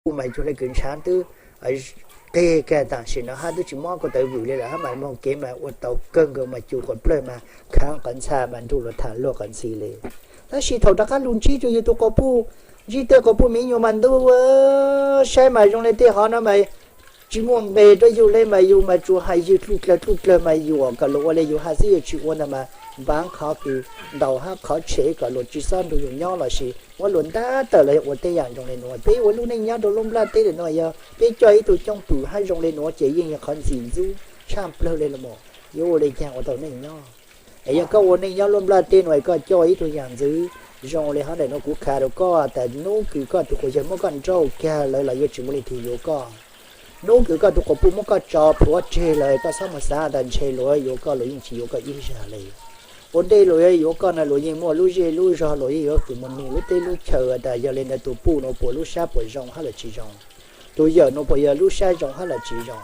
puj mas cuag le kws ntshav twb qig kag tam sim no hab twb tsis mob ko taw vwm le lawm hab mas moog kev mas ua tau kawg nkaus mas cug quas plawg mas khaav qhov ntxha mas nrug luas tham luag qhov ntxhi le. Tab sis thaum rov qab lug ntsib rua yug tug quas puj, ntsib tej quas puj miv nyuas mas ntuj, saib mas zoo le tej hov no mas tsis muaj nqe rua yug le mas yug mas tsuas has ywg dlub dlawg dlub dlawg mas yug kom luas ua le yug has xwb, yug tsis ua ntag mas npaav qhov kws ntaus hab qhov tshem kom luas tsis xob nrug yug nyob lossis muab luas ntab tawm los yog ua tej yaam zoo le nuav. Peb ua lub neej nyob rua lub nplaj teb le nuav yog peb coj ib tug cwj pwm hab zoo le nuav ces yeej yog qhov ntxim ntxub tshaj plawg le los mas yuav ua le caag ua tau neej nyob. Es yog koj ua neej nyob lub nplaj teb nuav es koj coj ib tug yaam ntxwv zoo le hov ntawm nuav, kuv qha rua koj tas nub kws koj tug quas yawg muab koj nrauj kag lawm los yuav tsis muaj leej twg yuav koj. Nub kws koj tug quas puj muab koj tso plhuav tseg lawm koj xob mus xaav tas ntshe luas yuav koj, luas yeej tsis yuav koj ib zag le. Ua ntej luas yuav yuav koj no luas yeej muaj lub zej lub zog, luas yeej yuav kws mus nug lub teb lub chaw tas yog le ntawd tug puj nuav puas lub sab puas zoo hab los tsis zoo, tug yawm nuav puas yog lub sab zoo hab los tsis zoo.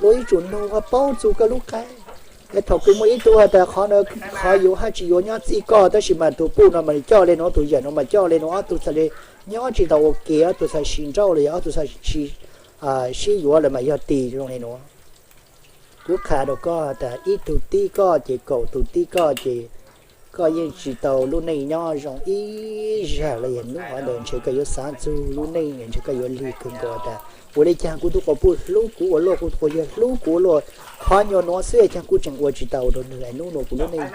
Luas yeej tsum nug paub txug koj lub qab. Es thaum kws muaj ib tug has tas qhov, qhov yuav hab tsis yuav nyob txij koj, tab sis mas tug puj no mas coj le nuav, tug yawm nuav mas coj le nuav, ob tug txhaj le nyob tsis tau ua ke, ob tug txhaj sis nrauj los yog ob tug txhaj sis sib yuav lawm mas yog tis zoo le nuav. Kuv qha rua koj tas ib tug tib koj ces kaum tug tib koj ces koj yeej tsis tau lub neej nyob zoo ib zag le. Yog nub hov ntawd ntshe koj yuav xaav txug lub neej, ntshe koj yuav lig kawg nkaus tas ua le caag kuv tug quas puj hlub kuv ua luaj, kuv tug quas yawg hlub kuv ua luaj, qhov nyuas nuav xwb es caag kuv tseem ua tsis tau rua nwg es nub nuav kuv lub neej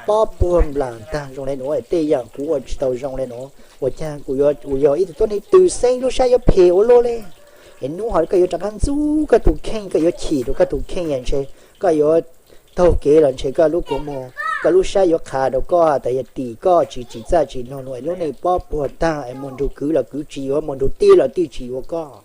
pob puag nplaag taag zoo le nuav, tej yaam kuv ua tsis tau zoo le nuav, ua caag kuv yog ib tug tuab neeg twg xeeb lub sab yuav phem ua luaj le. Es nub hov koj yuav rov qab ntxub koj tug kheej, koj yuav chim rua koj tug kheej, ntshe koj yuav taug kev los ntshe koj lub kua muag, koj lub sab yuav qha rua koj tas yog tim koj tsis tsim txaj tsis nug lug es lub neej pob puag taag es muag nrug kwv los kwv tsis yuav, muag nrug tij los tij tsis yuav koj,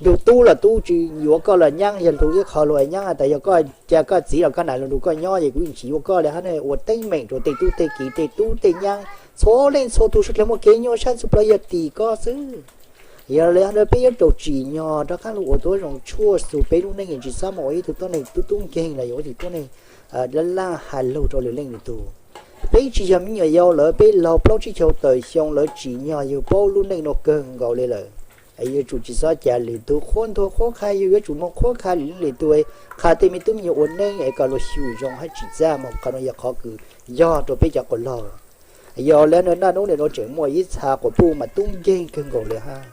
nrug tub los tub tsis yuav koj los nyaab yog lug ib qho lug nyaab tas yog koj ca koj txiv los koj nam lug nrug koj nyob ces kuv yeej tsis yuav koj le hab ne. Ua teeb meem rua tej tub tej kiv, tej tub tej nyaab, txhua leej txhua tug suav dlawg muaj kev nyuaj sab ntxwv plawg yog tim koj xwb. Yog le hab ntawd peb yuav tsum tsim nyog rov qab lug ua tau zoo tshuaj xug peb lub neej, tsis xob mus ua ib tug tuab neeg tub tub nkeeg los yog ib tug tuab neeg laj laj has lug rua lwm leej lwm tug. Peb tsis yog me nyuam yaus lawm, peb laug plaub tsib caug tawm xyoo lawm, tsim nyog yug paub lub neej nuav kawg nkaus le lawm. Yuav tsum tsis xob ca lwm tug qhuab ntuas qhuab qha, yug yuav tsum moog qhuab qha lwm leej lwm tug, qha tej me tub me nyuam ua neej es kom luas xyum zoo hab tsim txaj mas qhov nuav yog qhov kws yog rua peb cov quas laug. Yog le naj nub nim nuav tseem muaj ib txha quas puj mas tub nkeeg kawg nkaus le hab.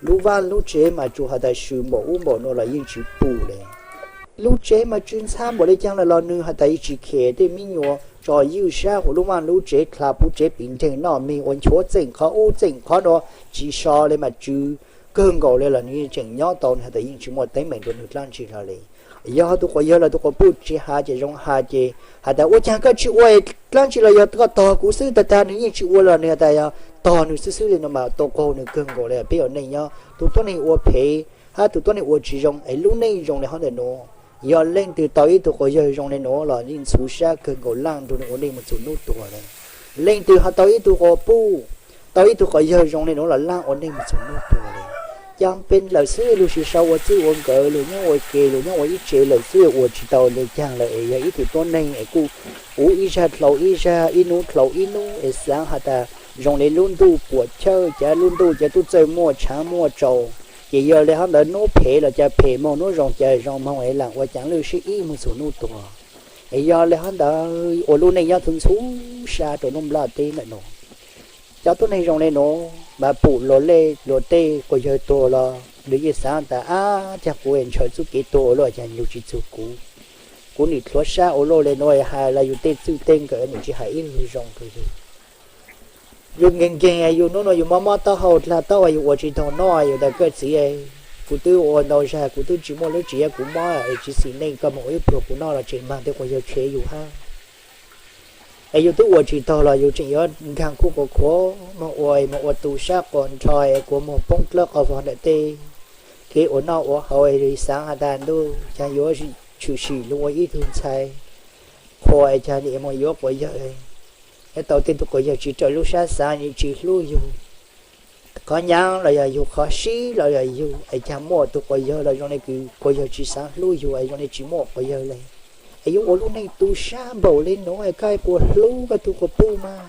Lub vaaj lub tsev mas tsuas has tas swm npaum ub npaum nuav los yeej tsis pum le. Lub tsev mas tsw ntxhab npaum le caag lawm los nwg has tas yeej tsis khem, tej me nyuam tso ywj sab huv lub vaaj lub tsev, dlha puv tsev pim nreeg noj me ua nchuav txeem qhov ub txeem qhov nuav tsis so le mas tsw kawg nkaus le los nwg yeej tseem nyob tau, nwg has tas yeej tsis muaj teeb meem rua nwg dlaab tsi hlo le. Yog tug quas yawg los tug quas puj tsis has ces zoo has ces has tas ua caag koj tsis ua dlaab tsi los yog koj tog kuv xwb, tag tag nwg yeej tsis ua los nwg has tas yog tog nwg xwb xwb le no mas tau qaug nwg kawg nkaus le. Peb ua neej nyob tug tuab neeg ua phem hab tug tuab neeg ua tsis zoo es lub neej zoo le hov ntawm nuav. Yog leej twg tau ib tug quas yawg zoo le nuav los yeej ntxhuv sab kawg nkaus, laaj nrug nwg ua neej mus txug nub tuag le. Leej twg ho tau ib tug quas puj, tau ib tug quas yawg zoo le nuav los laaj ua neej mus txug nub tuag le. Ca peb lawm xwb, lug sis sau ua txij ua nkawm, lug nyob ua ke, lug nyob ua ib tsev lawm xwb, ua tsis tau le caag lawm es yog ib tug tuab neeg es kuj ub ib zag dlhau ib zag, ib nub dlhau ib nub es xaav has tas zoo le lub ntuj puam chawj, ca lub ntuj ca tub txawj muaj tshaav muaj tsaus, ces yog le hov ntawd nub phem los ca phem moog, nub zoo ca zoo moog es laam ua caag lwj sib ib mus txug nub tuag. Es yog le hov ntawd ua lub neej nyob txhua ntxhuv sab rua lub nplaj teb ntawm nuav. Cov tuab neeg zoo le nuav mas pum luas lej luas tej quas yawg tuag los nwg yeej xaav tas ab, caag kuv ntshaw txuj kev tuag ua luaj caag yug tsis txug kuv. Kuv nim dlhuav sab ua luaj le nuav, hais los yug tej txwj tej nkawm nim tsis hais ib lug zoo rua yug. Yug nkeeg nkeeg, yug nub nuav yug mob mob taub hau dlha taub, yug ua tsis taug noj, yug tas koj txiv, kuv twb ua ntau zag kuv twb tsis muaj lub tsev, kuv mob es tsis xis neej, koj moog ua ib pluag kuv noj los tseem maag tej quas yawg tshev yug hab. Es yug twb ua tsis taug los yug tseem yuav nkaag kuj quas khuav moog ua, moog ua tu sab quas nrho es kua muag poob dlawb qau vog ntawm tej. Kev ua noj ua haus es xaav has tas ntuj caag yuav tshwm sim lug ua ib tug ntxhais qhua es caag nim moog yuav quas yawg. Nyob tau tej tug quas yawg tsis raws lub sab xaav, nim tsis hlub yug. Qhov nyaav los yog yug, qhov sib los yog yug, es caag muaj tug quas yawg los zoo le kws quas yawg tsis xaav hlub yug es zoo le tsis muaj quas yawg le. Es yuav ua lub neej tu sab npaum le nuav es koj puas hlub koj tug quas puj mas?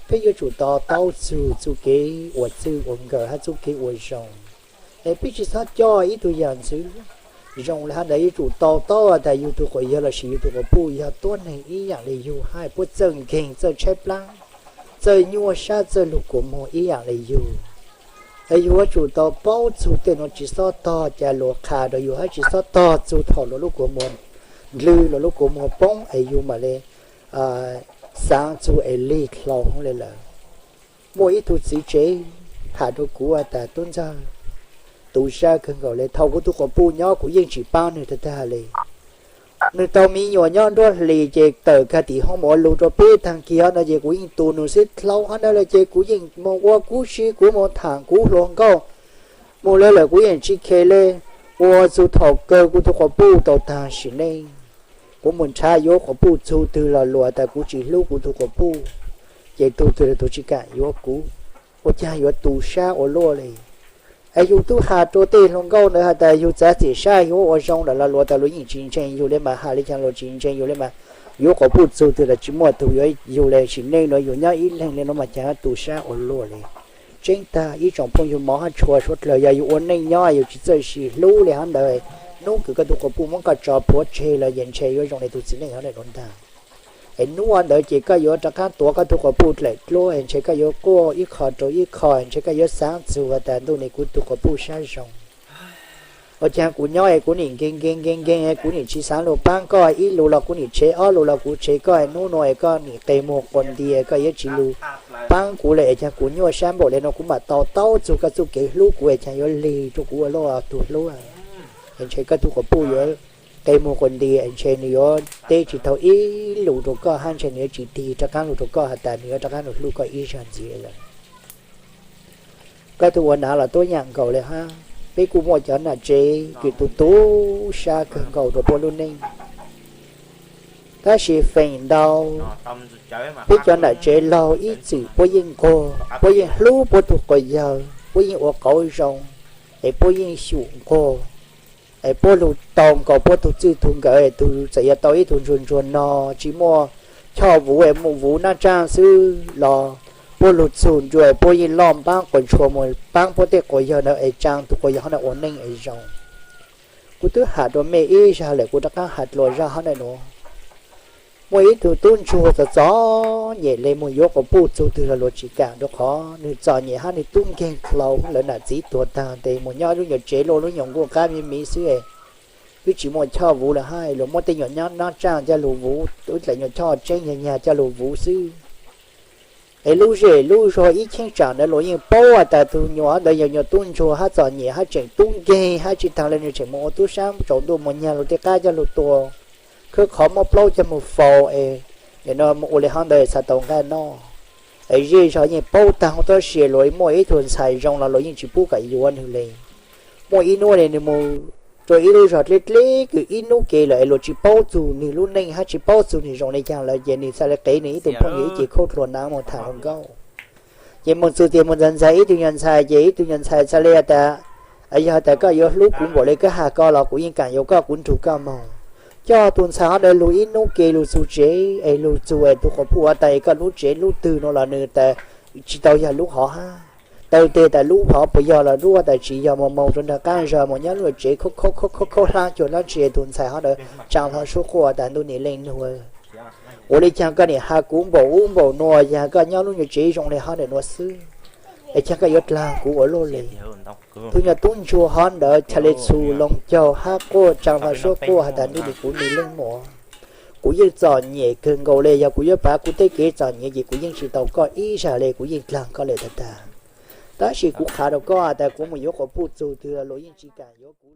Peb yuav tsum to taub txug txuj kev ua txwj ua nkawm hab txuj kev ua zoo. Es peb tsis txhob coj ib tug yam ntxwv zoo li hab ntawd. Yuav tsum to taub tas yug tug quas yawg lossis yug tug quas puj yog tuab neeg ib yam li yug hab puab txawj nkeeg, txawj tshaib plab, txawj nyuaj sab, txawj lug kua muag ib yam li yug. Es yug yuav tsum tau paub txug tej nuav, tsis txhob tog ca luas qha rau yug hab tsis txhob tog txug thaum luas lub kua muag ndlwg, luas lub kua muag poob es yug mam li xaav txug es lig dlhau hov le lawm. Muaj ib tug txiv tsev has rua kuv tas, Tub Ntxawg, tu sab kawg nkaus le. Thaum kuv tug quas puj nyob kuv yeej tsis paab nwg tag tag le. Nwg tau me nyuam nyob nruab hlis ces tawm kag tim hoob mus ua lug rua peb taag kig hov no ces kuv yeej tu nwg xwb. Dlhau hov ntawd lawm ces kuv yeej moog ua kuv si, kuv moog thaam kuv hluas nkauj moog le lawm, kuv yeej tsis khe le. Ua txug thaum kawg kuv tug quas puj tau taag sim neej, kuv moog nrhav yuav quas puj txug twg los luas tas kuv tsis hlub kuv tug quas puj, ces tug twg los tug tsis kaam yuav kuv, ua caag yuav tu sab ua luaj le. Es yug tub has rua tej hluas nkauj ntawd has tas yug txav txim sab yug ua zoo lawm los luas tas luas yeej tsis ntseeg yug le mas, has le caag luas tsis ntseeg yug le mas, yuav quas puj txug twg los tsis muaj tug yuav yug le. Sim neej nuav yug nyob ib leeg le nuav mas caag tu sab ua luaj le. Tseeb tag ib tsoom phooj ywg mov hab tshua suav dlawg, yog yug ua neej nyob yug tsis txawj sim hlub le hov ntawd, nub kws koj tug quas puj muab koj tso plhuav tseg los ces ntshe yuav zoo le tug txiv neej hov le nuav ntag. Es nub ntawd ces koj yuav rov qaab tuav koj tug quas puj dlaim dluab, es ntshe koj yuav quaj ib qho rau ib qho, es ntshe koj yuav xaav txug has tas ntuj ni kuv tug quas puj sab zoo, ua caag kuv nyob es kuv nim nkeeg nkeeg nkeeg nkeeg, kuv nim tsis xaav lug paab koj, ib lus los kuv nim tshev, ob lus los kuv tshev koj, nub nuav es koj nim qe muag quas nti, koj yuav tsis lug paab kuv le, es caag kuv nyuaj sab npaum le nuav, kuv mam to taub txug koj txuj kev hlub kuv es caag yuav lig rua kuv ua luaj tug hlub. Es ntshe koj tug quas puj yuav qe muag quas nti, es ntshe nws yuav teb tsis tau ib lus rua koj, hab ntshe nws yuav tsis tig rov qaab lug rua koj has tas nws yuav rov qaab lug hlub koj ib zag ntxiv lawm. Koj tug ua nav los tuab yam nkaus le hab. Peb kuj muaj cov nam tsev kws tu tu sab kawg nkaus rua puab lub neej. Tab sis feem ntau peb cov nam tsev laug ib txwm puab yeej nquag, puab yeej hlub puab tug quas yawg, puab yeej ua qauv zoo, es puab yeej xyum nquag, es puab lug tau nkaus puab tug txwj tug nkawm, tug txawm yuav tau ib tug ntsuag ntsuag no tsis muaj choj vuv es muaj vuv nab tsaaj xwb los puab lug txug ntsua puab yeej loj npaab quas ntshua mus paab puab tej quas yawg ntawd es tsaa tug quas yawg hov ntawd ua neej es zoo. Kuv twb has rua mej ib zag lawm, kuv rov qaab has dlua zaj hov ntawm nuav. Muaj ib tug tub ntsuag txom txom nyem le, moog yuav quas puj txug twg los luas tsis kaam, rua qhov nwg txom nyem hab nwg tub nkeeg dlhau, lawv nam txiv tuag taag tes moog nyob lub nyuam tsev luaj lub nyuam nkuaj qab miv miv xwb, twb tsis muaj choj vuv lawm hab, luas muab tej nyuam nab tsaaj coj lug vuv, ib dlaim nyuam choj tseeb nyag nyag coj lug vuv xwb. Es lub zej lub zog ib cheeb tsam ntawd luas yeej paub has tas tug nyuam ntawd yog nyuam tub ntsuag hab txom nyem hab tseem tub nkeeg hab tsi taag le nwg tseem moog ua tub sab tsaus ntuj moog nyag luas tej qab coj lug tua, khawb qhov muab plaub coj moog faus es, nim no moog ua le hov ntawd xav tau nqaj noj. Es zej zog yeej paub taag huv tub si, luas muaj ib tug ntxhais zoo los luas yeej tsis pub kom yuav nwg le. Muaj ib hnub le nwg moog rua ib lub zog dleb dleb kws ib hnub ke lawm es luas tsis paub txug nwg lub neej hab tsis paub txug nwg zoo le caag lawm ces nwg txhad le qev nwg ib tug phooj ywg ib ce khaub dluag naav moog tham hluas nkauj. Ces moog txug tias moog ntxhais ntxhais ib tug nyuam ntxhais ces ib tug nyuam ntxhais txhad le tas, yog tas koj yuav hlub kuv npaum le koj has ko los kuv yeej kaam yuav koj, kuv nrug koj moog. Coj tug ntxhais hov ntawd lug ib hnub ke lug txug tsev es lug txug es tug quas puj has tas koj lub tsev lub twg no los nws tas tsis tau yog lub hov hab. Taw teg tas lub hov puas yog los lub tas tsis yog, moog moog rua nraag qaab zog moog nyob lub tsev khaub khaub khaub hlab cuag dlaab tsi, tug ntxhais hov ntawd tsaa hlo suab quaj tas ntuj nim leej nug, ua le caag koj nim has kuv npaum ub npaum nuav, yog koj nyob lub nyuam tsev zoo le hov ntawm nuav xwb es caag koj yuav dlaag kuv ua luaj le. Tug nyuam tub ntsuag hov ntawd txhad le txhum loo caug hab quaj tsaa hlo suab quaj has tas ntuj nim kuv nim leej muam, kuv yeej txom nyem kawg nkaus le, yog kuv yuav pav kuv tej kev txom nyem ces kuv yeej tsis tau koj ib zag le, kuv yeej dlaag koj le tag tag. Tab sis kuv qha rua koj tas kuv moog yuav quas puj txug twg los luas yeej tsis kaam yuav kuv le.